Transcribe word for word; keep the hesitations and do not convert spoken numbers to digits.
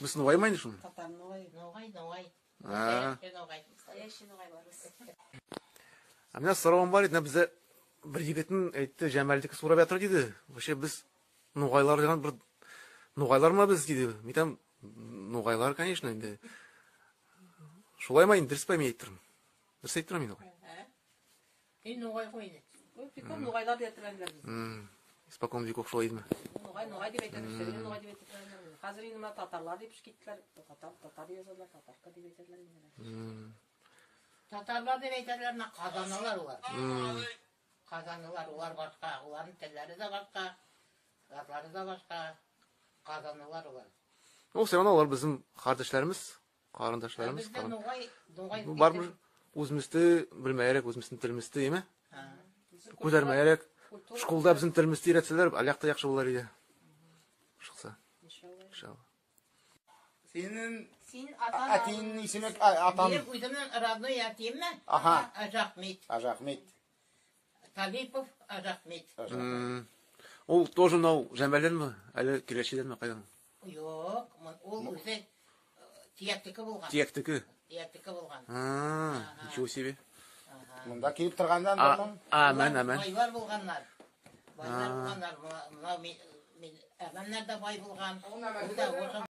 Биз ногай ма эди шын? Татар ногай. Ногай, ногай. А. Настоящий ногай. Настоящий ногай бар биз. А меним соравым бар эди, мына бизде бир йигитинъ эйтти Ямалдики сурап ятыр дейди. Вообще биз ногайлар деген бир ногайлар ма биз дейди. Мен айтаман, ногайлар, конечно, энди. Солай ма энди, дурыс па мен айтып турман? Дурыс айтып турман мен, ногай? Аха. Энди ногай гой энди. Ой, испокон ногайлар деп айтып турганлар биз. М, испокон веков солай эди ме? Ногай, ногай деп айтып турганлар, ногай деп айтып турганлар. Аьзир энди мына татарлар деп шыгып кеттилер. Татар, татар язадылар, татарка деп айтадылар энди. М. Татарлар деп айтадылар, мына казанлылар олар. М. Казанлылар, олар баска, олардынъ тиллери де баска, затлары да баска. Казанлылар олар. Ол всё равно олар бизим кардашларымыз, карындашларымыз. Бизде ногай, ногай. Бу бар бир оьзимизди билмеге керек, оьзимиздинъ тилимизди, эме? Аьше. Коьтермеге керек. Культура. Школда бизим тилимизди уьйретселер, аьлияк та яхшы болар эди. Шыкса. Иншалла. Иншалла. Сенинъ... Сенинъ атанъ... Аьтейинъ исими, а, атанъ... Меним оьзимнинъ родной аьтейим ме? Аха. Аджи-Ахмет. Аджи-Ахмет. Талипов Аджи-Ахмет. Аджи-Ахмет. М. Ол тоже мынав Ямалден ме? Аьли Киречиден ме? Кайдан? Йок, мун... ол оьзи, э, Тиектики болган. Тиектики? Тиектики болган. А, аха. Ничего себе. Аха. Мунда келип турганда... А, аьмен, аьмен. Байлар болганлар. Байлар болганлар. Мынав, мынав мен, мен, аьмемлер де бай болган. Ол да